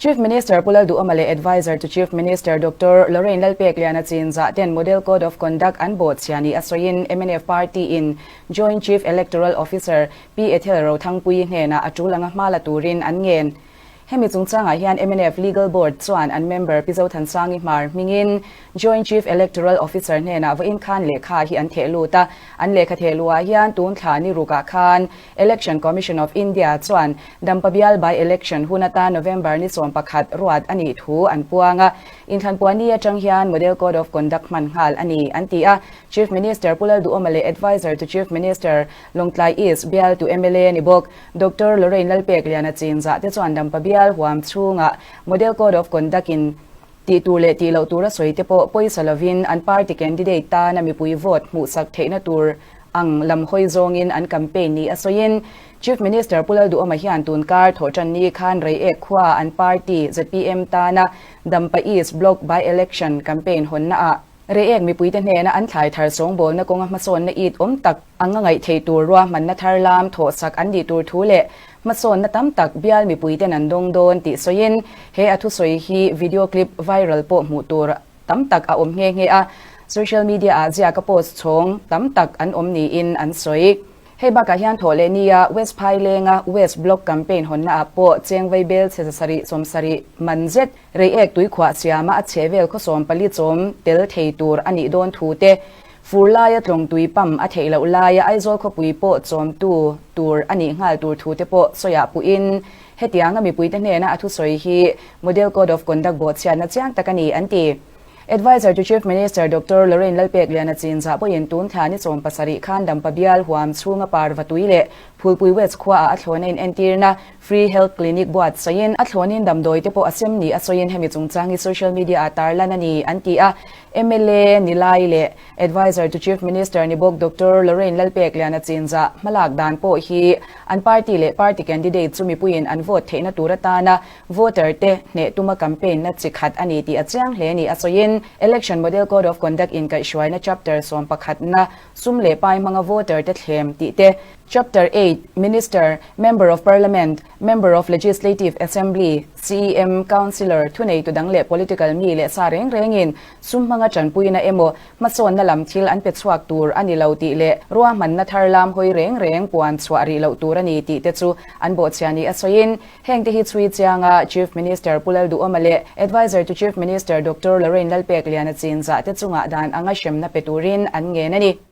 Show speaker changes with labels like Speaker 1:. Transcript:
Speaker 1: Chief Minister Pu Lalduhawma leh Adviser to Chief Minister Doctor Lorrain Lalpekliana chinzah ten Model Code of Conduct an bawhchhia ni a sawiin mnf Party in Joint Chief Electoral Officer Pi Ethel Rothangpuii hnenah a tul anga hma la turin an ngen. Hemi chungchangah hian mnf Legal Board chuan an member Pi Zothansangi Hmar hmingin Joint Chief Electoral Officer hnenah vawiin khan lehkha hi an theh lut a. An lehkha theh luhah hian tun thla ni rukah khan Election Commission of India chuan Dampa bial by-election hun atan November ni 11 ruat a nih thu an puang a. Inthlanpuah ni atang hian Model Code of Conduct hman nghal a ni, an ti a. Chief Minister Pu Lalduhawma leh Adviser to Chief Minister Lawngtlai East bialtu mla ni bawk Doctor Lorraine Lalpekliana chinzah te chuan Dampa bial huam chhungah Model Code of Conduct in tih tur leh tih loh tura sawi te pawh pawisa lovin an party candidate tana mipui vote hmuhsak theihna tur ang lam hawi zawngin an campaign ni a sawiin Chief Minister Pu Lalduhawma hian tunkar thawhtan ni khan Reiek khua an party zpm tana Dampa East Block by-election campaign hawnna ah Reiek mipuite hnena an thlai thar sawngbawlna kawnga hmasawnna it awm tak anga ngaih theih tur ruahmanna thar lam thawhsak an nih tur thu leh hmasawnna tam tak bial mipuiten an dawng dawn tih sawiin he a thusawi hi video clip viral pawh hmuh tur tam tak a awm nghe nghe a, social media ah ziaka post chhawng tam tak an awm niin an sawi. Hei bakah hian thawh leh nia West Phailenga West Block campaign hawnna ah pawh cheng vaibel chhe 700 70 man zet Reiek tuikhuah siama a chhe vel khawsawm pali chawm tel thei tur a nih dawn thu te, fur laia tlawng tui pam a theih loh laia Aizawl khawpui pawh chawmtu tur a nih nghal tur thu te pawh sawiah puhin hetianga mipuite hnena a thusawi hi Model Code of Conduct bawhchhiatna chiang tak a ni an ti. Adviser to Chief Minister Doctor Lorraine Lalpekliana chinzah pawhin tun thla ni 17 khan Dampa bial huam chhunga parva tui leh Phulpui West khuaah a thlawna inentirna Free Health Clinic buatsaihin a thlawnin damdawi te pawh a sem ni a sawiin hemi chungchang hi social media ah tarlan a ni an ti a. Mla Nilai leh Adviser to Chief Minister ni bawk Doctor Lorraine Lalpekliana chinzah hmalak dan pawh hi an party leh party candidate chu mipuiin an vote theihna tur atana Voter te hneh tuma campaign na chi khat a ni tih a chiang hle ni a sawiin Election Model Code of Conduct inkaihhruaina Chapter 11 na sum leh pai hmanga voter te thlem tih te, Chapter 8, Minister, Member of Parliament, Member of Legislative Assembly, CEM, Councillor, thuneitu dang leh political mi leh sa reng rengin sum hmanga tanpuina emaw hmasawnna lam thil an pe chhuak tur a ni lo tih leh ruahmanna thar lam hawi reng reng puan chhuah rih loh tur a ni tih te chu an bawhchhia ni a sawiin Heng te hi chhui chianga Chief Minister Pu Lalduhawma leh Adviser to Chief Minister Doctor Lorraine Lalpekliana chinzah te chungah dan anga hremna pe turin an ngen a ni.